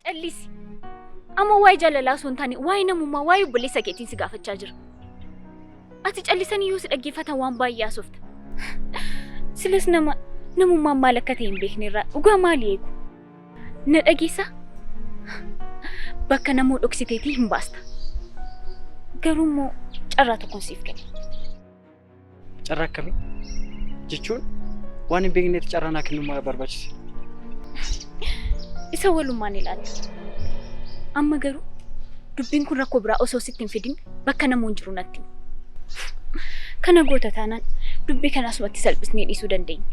Callisi. Amma waa'ee jaalalaa osoo hin taane waa'ee namummaa waa'ee obboleessa keetiin si gaafachaa jira. Ati callisanii yoo si dhaggeeffatan waan baay'ee haasofta. Silas nama namummaan maal akka ta'e hin beekne irraa dhugaa maali eegu? Na dhageessaa? Bakka namoo dhoksiteetii hin baasta. Garuu immoo carraa tokkon siif kenna. Carraa akkamii? Jechuun waan hin beeknetti carraa naa kennuun maal barbaachise? Isa walummaan ilaalla. Amma garuu dubbiin kun rakkoo biraa osoo sitti hin fidin bakka namoon jiru natti himi. Kana goota taanaan dubbii kana asumatti salphisnee dhiisuu dandeenya.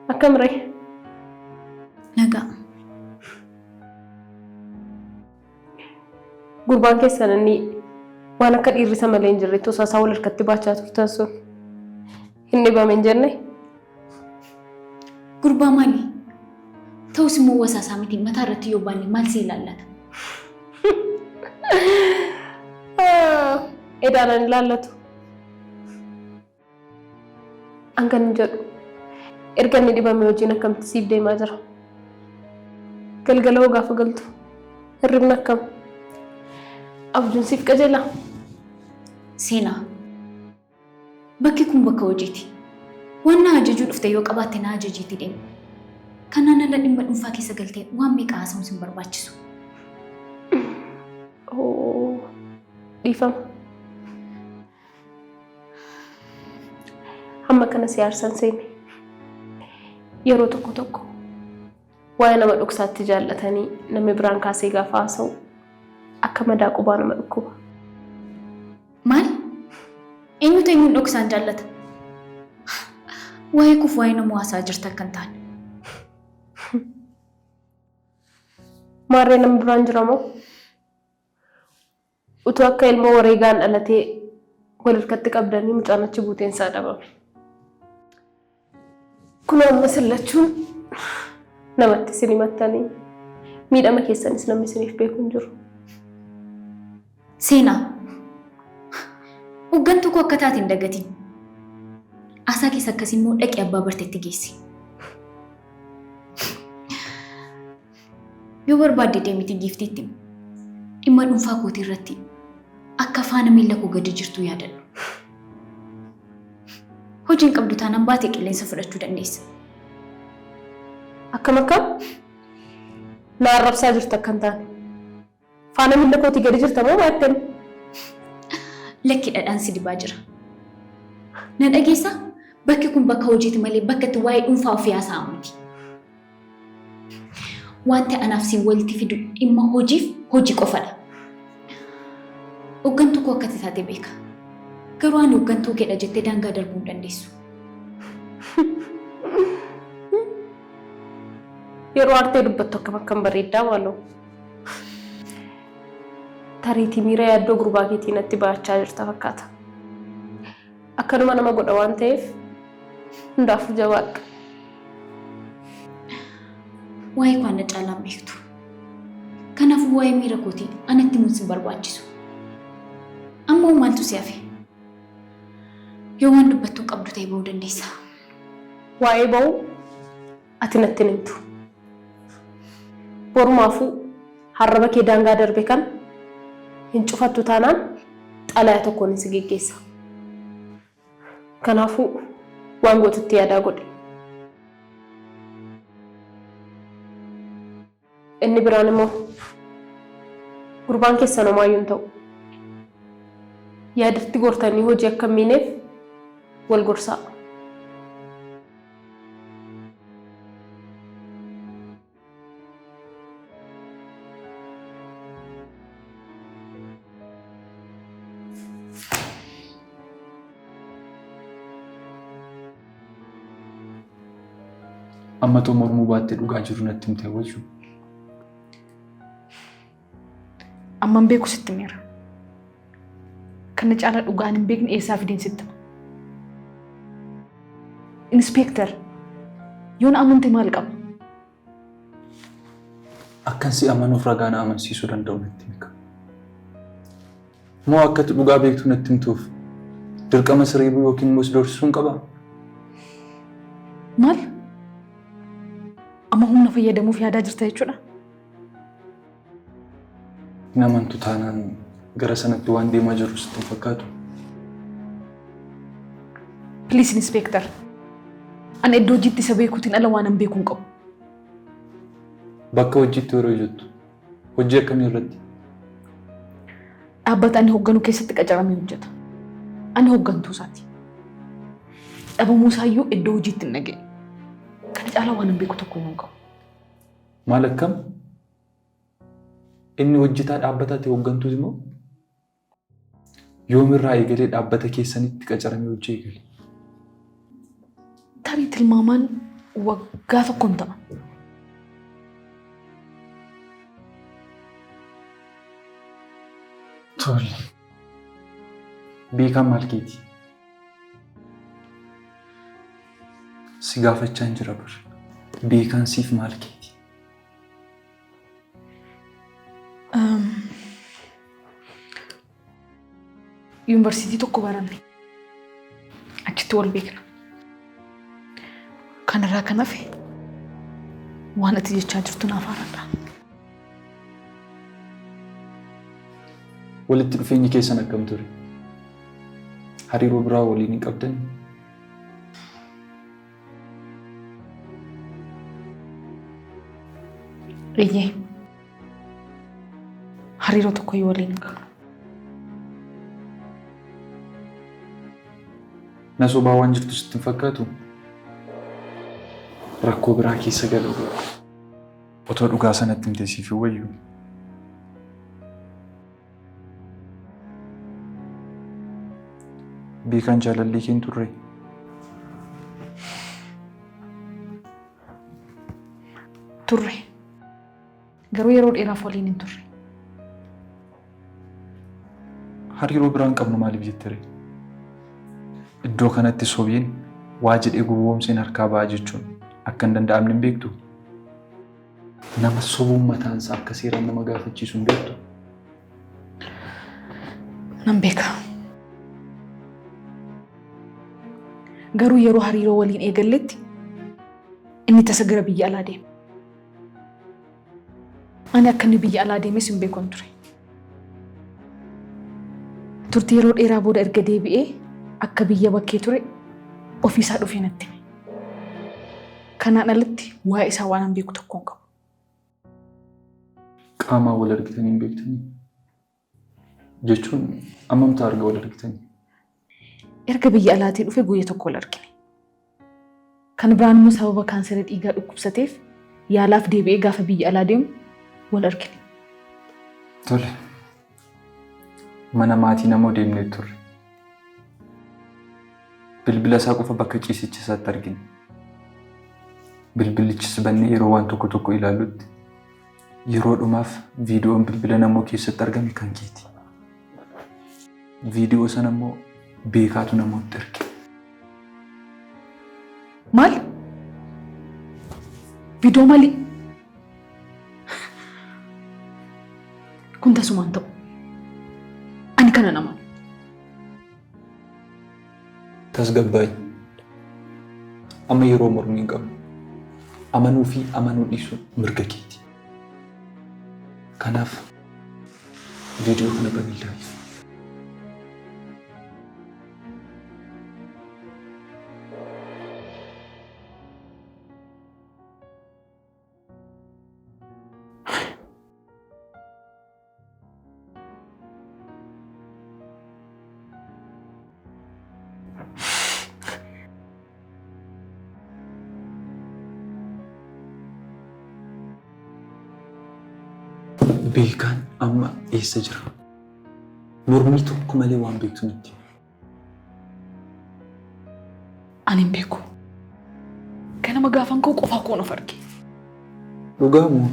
Akkam ree? Nagaa. Gurbaan keessan inni waan akka dhiirri isa malee hin jirretti osoo isaa wal harkatti baachaa turtan sun hin dhibame hin jenne? Gurbaa maali? Ta'us immoo wasaasaa miti mataa irratti yoo baanne maal si ilaallata? Edaan an ilaallatu. An kan jedhu erga inni dhibame hojiin akkamitti siif deemaa jira? Galgala hoo gaafa galtu hirribni akkam? Abjuun siif qajeelaa? Seenaa. Bakki kun bakka hojiiti. Waan na ajajuu dhufte yoo qabaatte na ajajiitii deemi. Kanaan ala dhimma dhuunfaa keessa galtee waan meeqa haasa'uun sin barbaachisu. Oo, dhiifama. Hamma kana si aarsan seene. Yeroo tokko tokko waa'ee nama dhoksaatti jaallatanii namni biraan kaasee gaafa haasa'u akka madaa qubaa nama dhukkuba. Maal? Eenyutu eenyuun dhoksaan jaallata? Waa'ee koof waa'ee namoo haasa'aa jirta akka hin taane. Maarree namni biraan jira moo? Utuu akka ilmoo wareegaan dhalatee wal harkatti qabdanii mucaan achi buuteen isaa dhabame. Kunoo amma isin lachuun namatti isin himattanii miidhama keessanis namni isiniif beeku hin jiru. Seenaa. Hoggantuu koo akka taate hin dagatin. Haasaa keessa akkasii immoo dhaqi abbaa bartetti geessi. Yoo barbaadde deemiti giiftiitti himi. Dhimma dhuunfaa kootii irratti akka faana miilla koo gadi jirtu yaadadhu. Hojii hin qabdu taanaan baatee qilleensa fudhachuu dandeessa. Akkam akkam? Na arrabsaa jirta akka hin taane. Faana miilla kootii gadi jirta moo baattem? Lakki dhadhaan si dibaa jira. Na dhageessaa? Bakki kun bakka hojiiti malee bakka itti waa'ee dhuunfaa ofii haasa'amu miti. Wanti anaaf si walitti fidu dhimma hojiif hojii qofadha. Hoggantuu koo akka taate beeka. Garuu ani hoggantuu keedha jettee daangaa darbuu hin dandeessu. Yeroo aartee dubbattu akkam akkam bareeddaa maaloo. Tariitii miira yaaddoo gurbaa keetii natti baachaa jirta fakkaata. Akkanuma nama godha waan ta'eef hundaafuu jabaadhu. Waa'ee koo ana caalaan beektu. Kanaafuu waa'ee miira kootii anatti himuun sin barbaachisu. Amma hoo maaltu si hafe? Yoo waan dubbattuu qabdu ta'e ba'uu dandeessa. Waa'ee ba'uu ati natti hin himtu. Borumaafuu harraba kee daangaa darbe kana hin cufattu taanaan xalayaa tokkoon si geggeessa. Kanaafuu waan gootutti yaadaa godhi. Inni biraan immoo gurbaan keessan homaayyuu hin ta'u. Yaadatti gortanii hojii akka hin miineef Wal gorsaa. Amma too mormuu baattee dhugaa jiru natti himte wayyu. Amman beeku sitti himeera. Kana caalaa dhugaan hin beekne eessaa fideen sitti hima? Inspeektar, yoon amante maal qaba? Akkan si amanuuf ragaa na amansiisuu danda'u natti himi. Moo akka ati dhugaa beektu natti himtuuf dirqama si reebuu yookiin immoo si doorsisuun qabaa? Maal? Amma humna fayyadamuuf yaadaa jirta jechuudha? Hin amantu taanaan gara sanatti waan deemaa jirru sitti hin fakkaatu. Please Inspector. Ani iddoo hojiitti isa beekuutiin ala waanan beeku hin qabu. Bakka hojiitti yeroo jettu hojii akkamii irratti? Dhaabbata ani hoogganu keessatti qacaramee hojjeta. Ani hooggantuu isaati. Dhabamuu isaayyuu iddoo hojiitti hin dhaga'e. Kana caalaa waanan beeku tokko hin qabu. Maal akkam? Inni hojjetaa dhaabbataati hooggantuuti moo? Yoomirraa eegalee dhaabbata keessanitti qacaramee hojii eegale? Tarii tilmaamaan waggaa tokkoon ta'a. Tole. Beekaan maal keeti? Si gaafachaan jira bar. Beekaan siif maal keeti? Yuunivarsiitii tokko baranne. Achitti wal beekna. Kanarraa kan hafe waan ati jechaa jirtu naaf haaraadha. Walitti dhufeenyi keessan akkam ture? Hariiroo biraa waliin hin qabdanii? Eeyyee. Hariiroo tokkoyyuu waliin hin qabnu. Na sobaa waan jirtu sitti hin fakkaatu? Rakkoo biraa keessa galuu dura. Otoo dhugaa sanatti himtee siif hin wayyu? Beekaan jaalallee kee hin turree? Turre. Garuu yeroo dheeraaf waliin hin turre. Hariiroo biraan qabnu maaliif jettere? Iddoo kanatti sobeen waa jedhee gowwoomseen harkaa ba'a jechuun akka hin danda'amne hin beektu? Nama sobuun mataansaa akka seeraan nama gaafachiisu hin beektu? Nan beeka. Garuu yeroo hariiroo waliin eegalletti inni tasa gara biyya alaa deeme. Ani akka inni biyya alaa deemes hin beekun ture. Turtii yeroo dheeraa booda erga deebi'ee akka biyya bakkee ture ofiisaa dhufee natti hime. Kanaan alatti waa'ee isaa waanan beeku tokko hin qabu. Qaamaan wal argitanii hin beektanii? Jechuun ammamta arga wal argitanii? Erga biyya alaatii dhufe guyya tokko wal argine. Kan biraan immoo sababa kaanserii dhiigaa dhukkubsateef yaalaaf deebi'ee gaafa biyya alaa deemu wal argine. Tole. Mana maatii namoo deemnee turre. Bilbila isaa qofa bakka ciisicha isaatti argine. Bilbilichis bannee yeroo waan tokko tokko ilaallutti yeroo dhumaaf viidiyoon bilbila namoo keessatti argame kan keeti. Viidiyoo sana immoo beekaatu namootti erge. Maal? Viidiyoo maalii? Kun tasumaan ta'u. Ani kana nama. Tasgabbaa'i. Amma yeroo mormii hin qabnu. Amanuu fi amanuu dhiisuun mirga keeti. Kanaaf viidiyoo kana banii ilaali. Beekaan amma eessa jira? Mormii tokko malee waan beektu natti himi. Ani hin beeku. Ganama gaafan ka'u qofaa koon of arge. Dhugaa moo?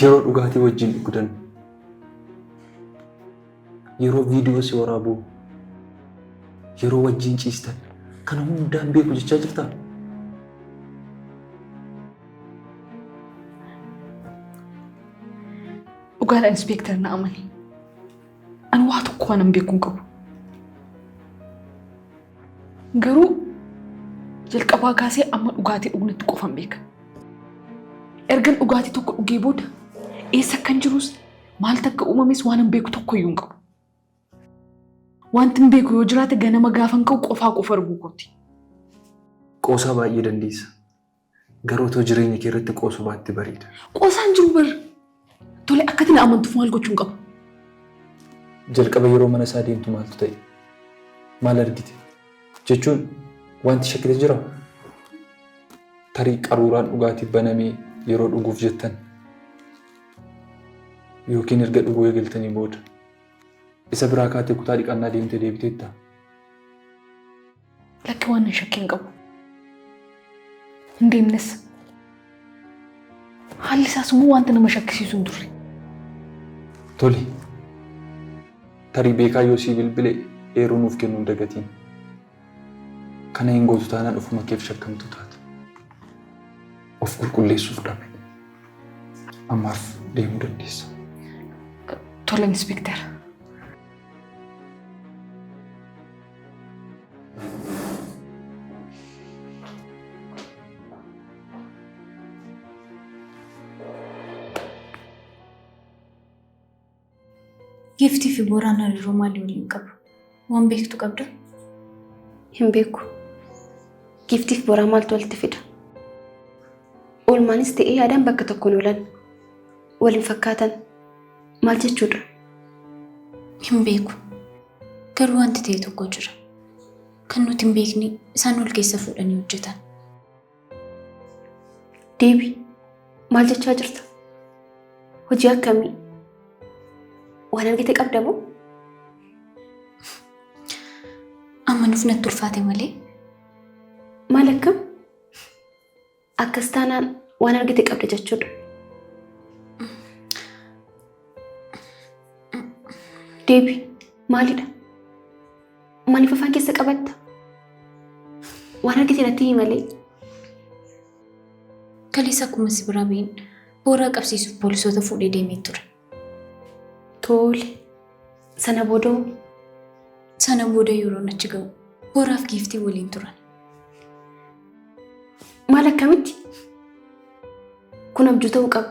Yeroo dhugaatii wajjin dhugdan, yeroo viidiyoo si waraabuu, yeroo wajjin ciistan kana hundaan beeku jechaa jirtaa? Dhugaadha inspektar, na amani. Ani waa tokko waan hin beeku hin qabu. Garuu jalqabaa kaasee amma dhugaatii dhugnetti qofan beeka. Ergan dhugaatii tokko dhugee booda eessa akkan jirus maal takka uumames waan hin beeku tokko iyyuu hin qabu. Wanti hin beeku yoo jiraate ganama gaafan ka'u qofaa qofa arguu kooti. Qoosaa baay'ee dandeessa. Garuu otoo jireenya kee irratti qoosuu baatte bareeda. Qoosaan jiru bar. Tole, akkati na amantuuf maal gochuun qaba? Jalqaba yeroo mana isaa deemtu maaltu ta'e? Maal argite? Jechuun wanti shakkite jira? Tarii qaruuraan dhugaatii banamee yeroo dhuguuf jettan yookiin erga dhuguu eegaltanii booda isa biraa kaatee kutaa dhiqannaa deemtee deebiteetta? Lakki, waan nan shakkii hin qabu. Hin deemnes. Haalli isaas immoo wanta nama shakkisiisu hin turre. Tole. Tarii beekaa yoo sii bilbile eeruu nuuf kennuu hin dagatiin. Kana hin gootu taanaan ofuma keef shakkamtuu taata. Of qulqulleessuuf dhabe. Ammaaf deemuu dandeessa. Tole, inspektar. Giiftii fi Booraan hariiroo maalii waliin qabu? Waan beektu qabda? Hin beeku. Giiftiif Boraa maaltu walitti fida? Oolmaanis ta'ee yaadaan bakka tokkoon oolan. Waliin fakkaatan. Maal jechuudha? Hin beeku. Garuu wanti ta'e tokko jira. Kan nuti hin beekne isaan wal keessa fuudhanii hojjetan. Deebi. Maal jechaa jirta? Hojii akkamii? Waan argite qabda moo? Amanuuf natti ulfaate malee. Maal akkam? Akkas taanaan waan argite qabda jechuudha. Deebi. Maalidha? Maaliif afaan keessa qabatta? Waan argite natti himi malee. Kaleessa akkuma si biraa bahin Booraa qabsiisuuf poolisoota fuudhee deemee ture. Tole. Sana booda hoo? Sana booda yeroon achi ga'u Booraaf Giiftii waliin turan. Maal, akkamitti? Kun abjuu ta'uu qaba.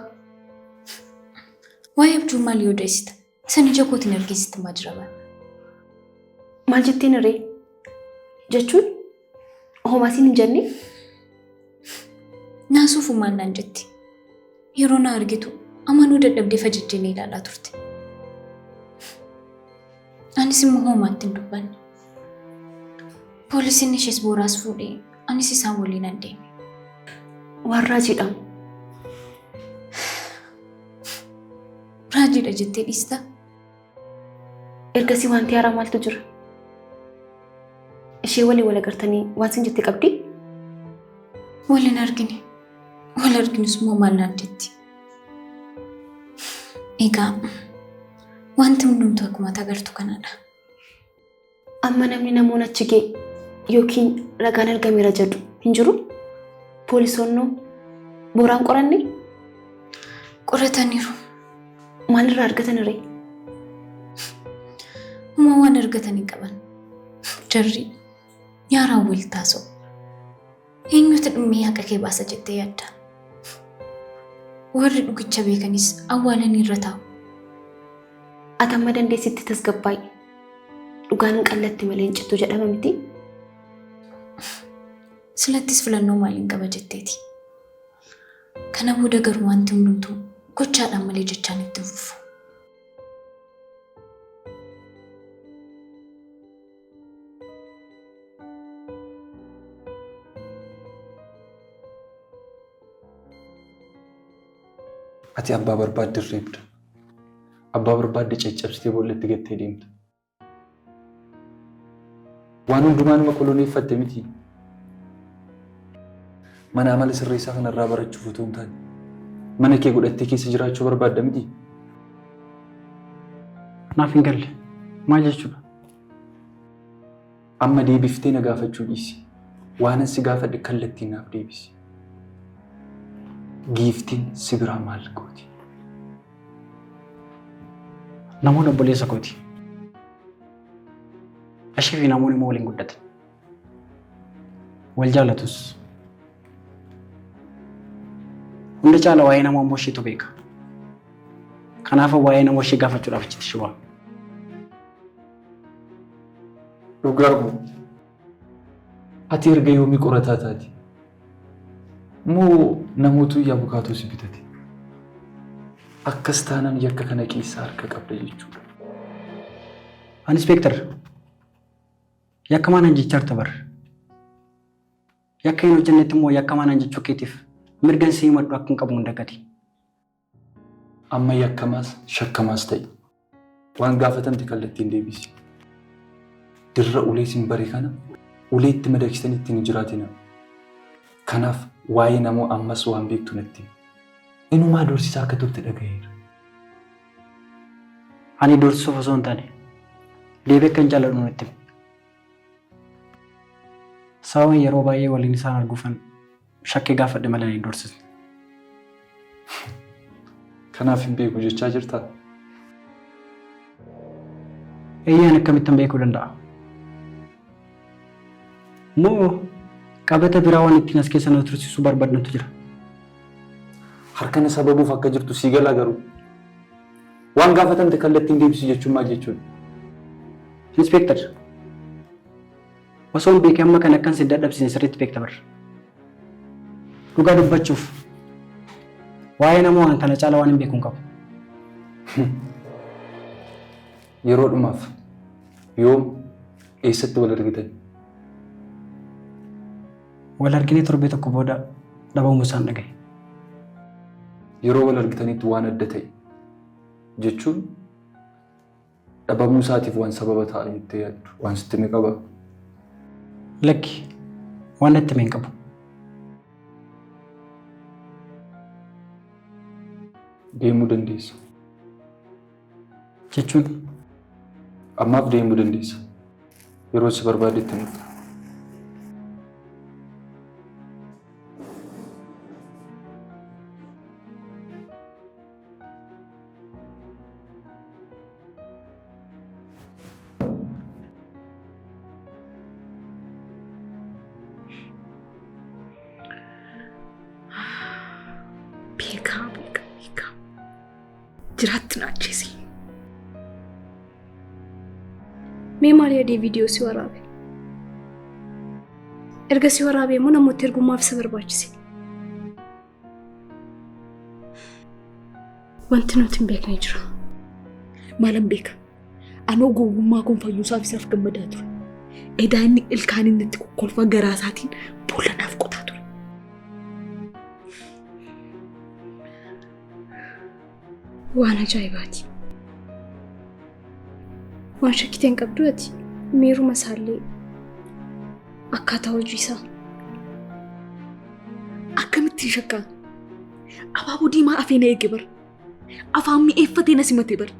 Waa'ee abjuu maal yoo deessita? San ija kootiin argee sitti himaa jira bara. Maal jetteen ree? Jechuun homaa siin hin jenne? Naasuufu maal naan jetti? Yeroo na argitu amanuu dadhabdee fajajjee na ilaalaa turte. Anis immoo homaatti hin dubbanne. Poolisiin ishees Booraas fuudhee anis isaan waliin an deeme. Waan raajiidha. Raajiidha jettee dhiistaa? Ergasii wanti haaraa maaltu jira? Ishee waliin wal agartanii waan sin jette qabdii? Wal hin argine. Wal arginus immoo maal naan jetti? Egaa wanti hundumtuu akkuma ati agartu kanadha. Amma namni namoon achi ga'e yookiin ragaan argameera jedhu hin jiru? Poolisoonnoo Booraan qoranne? Qorataniiru. Maalirraa argatan ree? Homaa waan argatan hin qaban. Jarri nyaaraan wal taasa'u. Eenyutu dhimmee haqa kee baasa jettee yaadda? Warri dhugicha beekanis awwaalanii irra taa'u. Ati amma dandeessitti tasgabbaa'i. Dhugaan hin qallatti malee hin cittu jedhama miti? Silattis filannoo maaliin qaba jetteeti. Kana booda garuu wanti hundumtuu gochaadhaan malee jechaan itti hin fufu. Ati abbaa barbaadde reebda. Abbaa barbaadde caccabsitee boollatti gattee deemta. Waan hundumaa nama koloneeffatte miti. Mana amala sirreessaa kanarraa barachuuf utuu hin taane mana kee godhattee keessa jiraachuu barbaadda miti. Naaf hin galle. Maal jechuudha? Amma deebiftee na gaafachuu dhiisi. Waanan si gaafadhe kallattiin naaf deebisi. Giiftiin si biraa maal gooti? Namoonni obboleessa kooti. Ishee fi namoonni immoo waliin guddatan. Wal jaalatus. Hunda caala waa'ee nama immoo isheetu beeka. Kanaaf waa'ee nama ishee gaafachuudhaaf achitti ishee waama. Dhugaa moo? Ati erga yoomii qorataa taate? Moo namootu iyyaa bukaatuu si bitate? Akkas taanaan yakka kana keessaa harka qabda jechuudha. Inspektar, yakkamaa naan jechaa jirta bar. Yakka hin hojjennetti immoo yakkamaa naan jechuu keetiif mirgan si himadhu akka hin qabu hin dagati. Amma yakkamaas shakkamaas ta'i. Waan gaafatamte kallattiin deebisi. Dirra ulee sin bare kana uleetti madaqsitanii ittiin hin jiraatina. Kanaaf waa'ee namoo ammas waan beektu natti himi. Inumaa doorsisaa akka turte dhagaheera. Ani doorsisuuf osoo hin taane deebii akka hin jaalladhu natti himi. Sababa yeroo baay'ee waliin isaan arguufan shakkee gaafadhe malee ani hin doorsisne. Kanaaf hin beeku jechaa jirtaa? Eeyyee ani akkamittan beekuu danda'a? Moo qabata biraa waan ittiin as keessa na tursiisuu barbaaddantu jira? Harka na sababuuf akka jirtu sii galaa garuu. Waan gaafatamte kallattiin deebisi jechuun maal jechuudha? Inspektar, osoon beekee amma kan akkan sin dadhabsiisne sirriitti beekta bar. Dhugaa dubbachuuf waa'ee nama waan kana caala waan hin beeku hin qabu. Yeroo dhumaaf yoom eessatti wal argitan? Wal arginee torbee tokko booda dhabamuu isaan dhagaye. Yeroo wal argitanitti waan adda ta'e jechuun dhabamuu isaatiif waan sababa ta'a jettee yaaddu waan sitti hime qabaa? Lakki, waan natti hime hin qabu. Deemuu dandeessa. Jechuun? Ammaaf deemuu dandeessa. Yeroo si barbaadetti hin dhufta. Beekaa, beekaa, beekaa. Jiraatti na ajjeese. Mee maal yaadee viidiyoo si waraabe? Erga si waraabee immoo namoota ergummaaf isa barbaachise. Wanti nuti hin beekne jira. Maalan beeka? Anoo gowwummaa kun fayyuusaaf isaaf gammadaa ture. Edaa inni ilkaan inni itti kokkolfaa garaa isaatiin boolla naaf qotaa ture. Waan ajaa'ibaati. Waan shakkitee hin qabdu ati miiruma isaallee akkaataa hojii isaa. Akkamittiin shakkaa? Abaaboo diimaa afee na eege bar. Afaan mi'eeffatee na simate bar.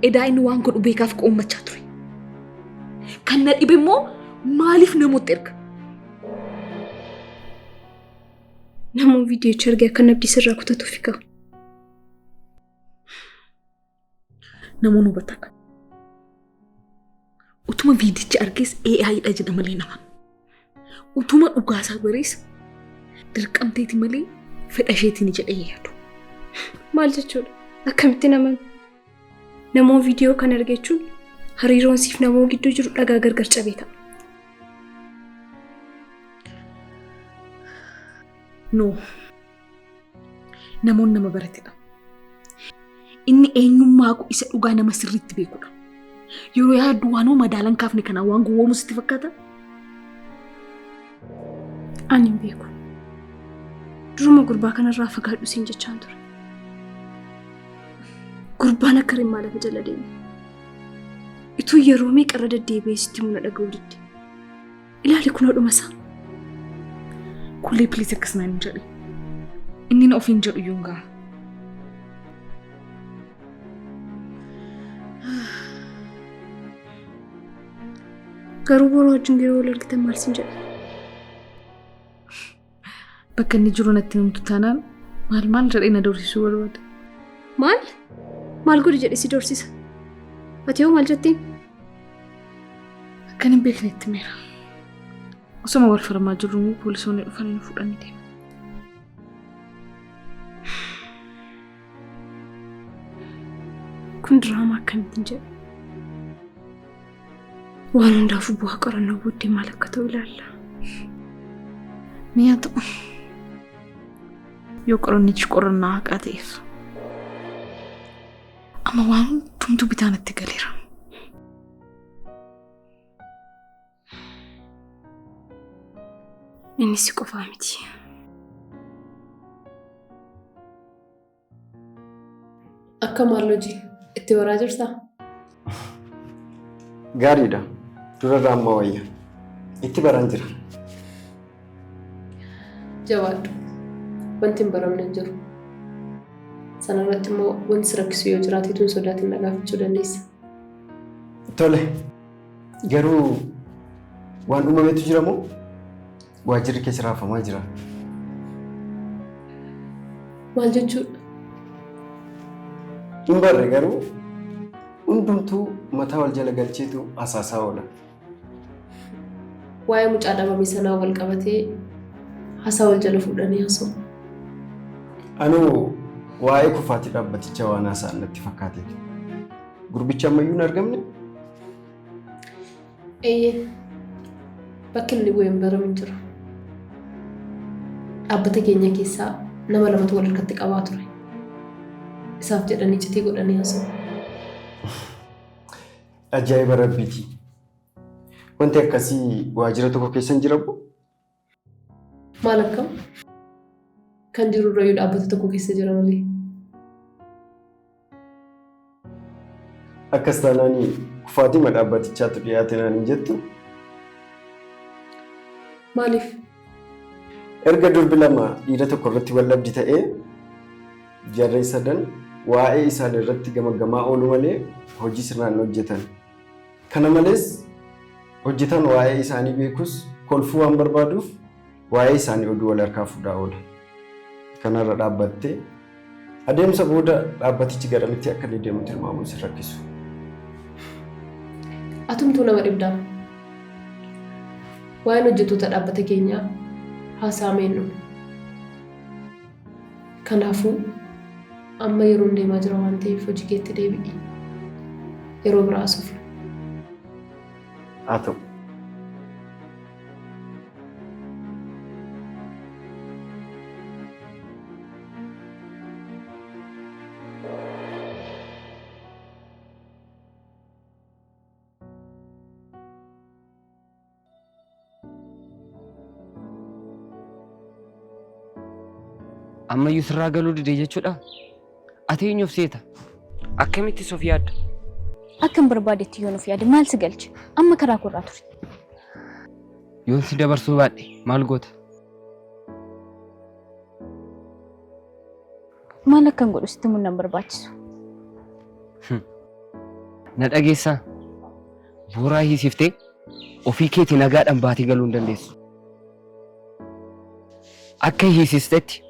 Edaa inni waan godhu beekaaf qoommachaa ture. Kan na dhibe immoo maaliif namoota erga? Namoonni viidiyocha arge akka abdii sirraa kutatuuf qaba. Namoonni hubataadha. Utuma viidicha argees AI dha jedha malee nama. Utuma dhugaasaa barees dirqamteeti malee fedha isheetiin jedhee yaadu. Maal jechuudha? Akkamitti nama namoo viidiyoo kan arge jechuun hariiroon siif namoo gidduu jiru dhagaa gargar cabee ta'a. No. Namoonni nama baratedha. Inni eenyummaa koo isa dhugaa nama sirriitti beekudha. Yeroo yaaddu waanuma madaalan kaafne kanaan waan gowwoomu sitti fakkaata? Ani hin beeku. Duruma gurbaa kanarraa fagaadhu siin jechaan ture. Gurbaan akka rimmaa lafa jala deema. Ituu yeroo meeqa irra deddeebi'ee sitti himuu na dhaga'uu didde. Ilaali kunoo dhuma isaa. Kulee please akkas naan hin jedhin. Inni na ofiin jedhu iyyuu hin ga'a. Garuu boroo wajjin yeroo wal argitan maal siin jedha? Bakka inni jiru natti himtu taanaan maal maal jedhee na doorsisuu barbaada. Maal? Maal godhi jedhee si doorsisa? Ati hoo maal jettiin? Akkan hin beekne itti himeera. Osoma wal falmaa jirru immoo poolisoonni dhufanii nu fuudhanii deeman. Kun diraamaa akkamiitiin jedhe. Waan hundaafuu bu'aa qorannoo booddee maal akka ta'u ilaalla. Mee haa ta'u. Yoo qorannichi qorannaa haqaa ta'eef. Amma waan hundumtuu bitaa natti galeera. Inni si qofaa miti. Akka maal hojii itti baraa jirtaa? Gaariidha. Durarraa amma wayya. Itti baraan jira. Jabaadhu. Wanti hin baramne hin jiru. Sanarratti immoo wanti si rakkisu yoo jiraate tun sodaatiin na gaafachuu dandeessa. Tole. Garuu waan uumametu jira moo waajjirri keessa raafamaa jira? Maal jechuudha? Hin barre garuu hundumtuu mataa wal jala galcheetu asaasaa oola. Waa'ee mucaa dhabame sanaa wal qabatee haasaa wal jala fuudhanii haasa'u. Anuu waa'ee kufaatii dhaabbatichaa waan haasa'an natti fakkaateetu. Gurbichi ammayyuu hin argamne? Eeyyee. Bakki inni bu'e hin baramin jira. Dhaabbata keenya keessaa nama lamatu wal harkatti qabaa ture. Isaaf jedhanii citii godhanii haasa'u. Ajaa'iba rabbiiti. Wanti akkasii waajjira tokko keessa hin jiramu? Maal akkam? Kan jiru irrayyuu dhaabbata tokko keessa jira malee. Akkas taanaan kufaatima dhaabbatichaatu dhiyaate naan hin jettu? Maaliif? Erga durbi lama dhiira tokko irratti wal dhabdi ta'ee jarreen sadan waa'ee isaan irratti gamaggamaa oolu malee hojii sirnaan hin hojjetan. Kana malees hojjetaan waa'ee isaanii beekus kolfuu waan barbaaduuf waa'ee isaanii oduu wal harkaa fuudhaa oola. Kanarra dhaabbattee adeemsa booda dhaabbatichi garamitti akka inni deemu tilmaamuun si rakkisu. Atumtuu nama dhibdaa. Waa'een hojjettoota dhaabbata keenyaa haasa'amee hin dhumu. Kanaafuu amma yeroon deemaa jira waan ta'eef hojii keetti deebi'i. Yeroo biraa haasofna. Haa ta'u. Ammayyuu sirraa galuu dide jechuudha? Ati eenyuuf seeta? Akkamittis of yaadda? Akkan barbaadetti yoon of yaade maal si galche? Amma karaa koorraa turi. Yoon si dabarsuu baadhe maal goota? Maal akkan godhu sitti himuun nan barbaachisu. Na dhageessaa? Booraa hiisiftee ofii keetii nagaadhaan baatee galuu hin dandeessu. Akka hiisistetti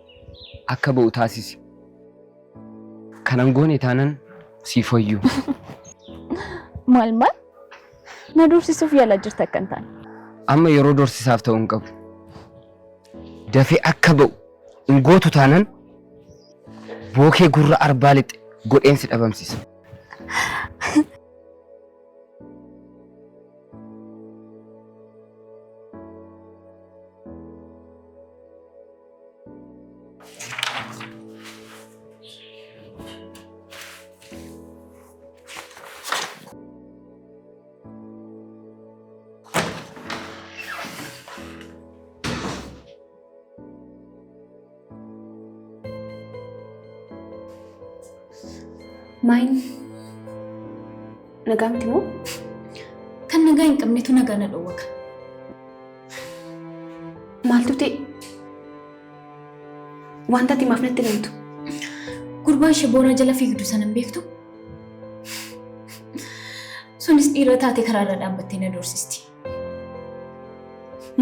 akka ba'u taasisi. Kanan goone taanan siif wayyuu. Maal maal? Na doorsisuuf yaalaa jirta akka hin taane. Amma yeroo doorsisaaf ta'u hin qabu. Dafee akka ba'u hin gootu taanan bookee gurra arbaa lixe godheen si dhabamsiisa. Maayin nagaa miti moo? Kan nagaa hin qabnetu nagaa na dhowwaka. Maaltu ta'e? Wanta ati maaf natti himtu? Gurbaa ishee booraa jala fiigdu sana hin beektu? Sunis dhiira taate karaarra dhaabbattee na doorsisti.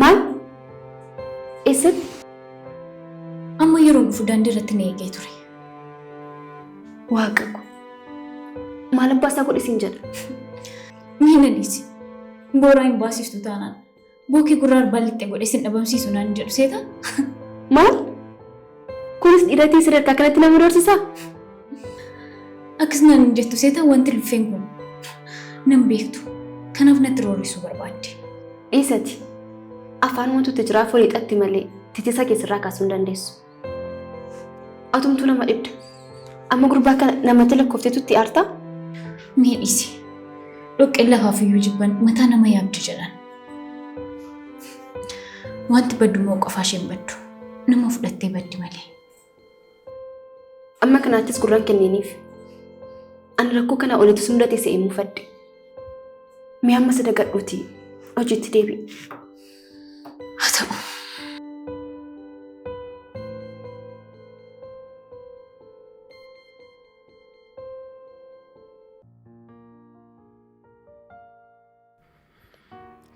Maal? Eessatti? Amma yeroon dhufu daandii irratti na eegee ture. Waaqa ko. Maal abbaa isaa godhe siin jedha? Mee na dhiisi. Booraa hin baasistu taanaan. Bookee gurra arbaa lixxe godhe sin dhabamsiisu naan jedhu seeta? Maal? Kunis dhiiratii sadarkaa kanatti nama doorsisaa? Akkas naan hin jettu seeta wanti luffeen kun. Nan beektu. Kanaaf natti roorrisuu barbaadde. Dhiisati. Afaan wantoota jiraa foolii xatti malee titisa keessarraa kaasuu hin dandeessu. Atumtuu nama dhibda. Amma gurbaa kana namatti lakkoofteetutti aartaa? Mee dhiisi. Dhoqqeen lafaaf iyyuu jibban mataa nama yaabdi jedhan. Wanti baddu immoo qofaa isheen baddu. Nama fudhattee baddi malee. Amma kanaattis gurraan kenneeniif. Ani rakkoo kana olitti si mudate se'ee muufadhe. Mee amma si dagadhuutii hojiitti deebi'i. Haa ta'u.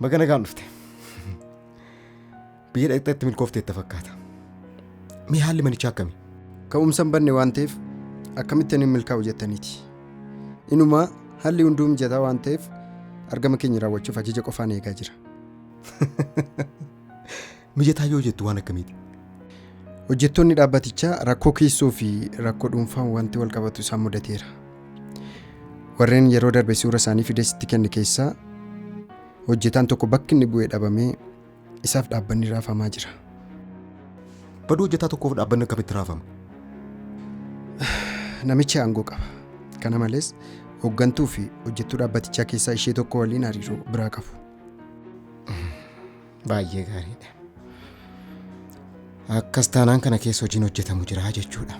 Baga nagaan dhufte. Biyya dhaqxeetti milkoofteetta fakkaata. Mee haalli manichaa akkami? Ka'umsa hin banne waan ta'eef akkamittiin hin milkaa'u jettaniiti. Inumaa haalli hunduu mijataa waan ta'eef argama keenya raawwachuuf ajaja qofaan eegaa jira. Mijataa yoo jettu waan akkamiiti? Hojjettoonni dhaabbatichaa rakkoo keessoo fi rakkoo dhuunfaan wanti wal qabatu isaan mudateera. Warreen yeroo darbe suura isaanii fidee sitti kenne keessaa hojjetaan tokko bakki inni bu'e dhabamee isaaf dhaabbanni raafamaa jira. Baduu hojjetaa tokkoof dhaabbanni akkamitti raafama? Namichi aangoo qaba. Kana malees hooggantuu fi hojjettuu dhaabbatichaa keessaa ishee tokko waliin hariiroo biraa qabu. Baay'ee gaariidha. Akkas taanaan kana keessa hojiin hojjetamu jira jechuudha.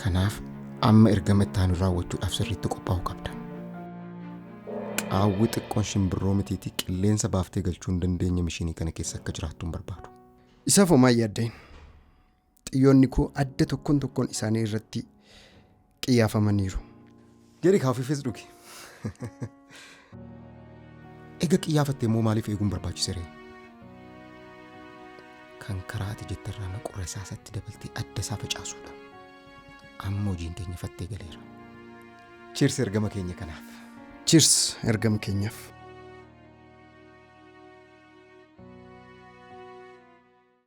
Kanaaf amma ergama itti aanu raawwachuudhaaf sirriitti qophaa'uu qabda. Qaawwi xiqqoon shimbirroo mitiitii qilleensa baaftee galchuu hin dandeenye mishinii kana keessa akka jiraattu hin barbaadu. Isaaf homaa hin yaadda'in. Xiyyoonni koo adda tokkoon tokkoon isaanii irratti qiyyaafamaniiru. Jedhi kaa ofiifis dhugi. Ega qiyyaafatte immoo maaliif eeguun barbaachise ree? Kan karaa ati jetterraa maqu rasaasatti dabaltee adda isaa facaasuudha. Amma hojiin keenya fattee galeera. Cheers ergama keenya kanaaf. Cheers ergama keenyaaf.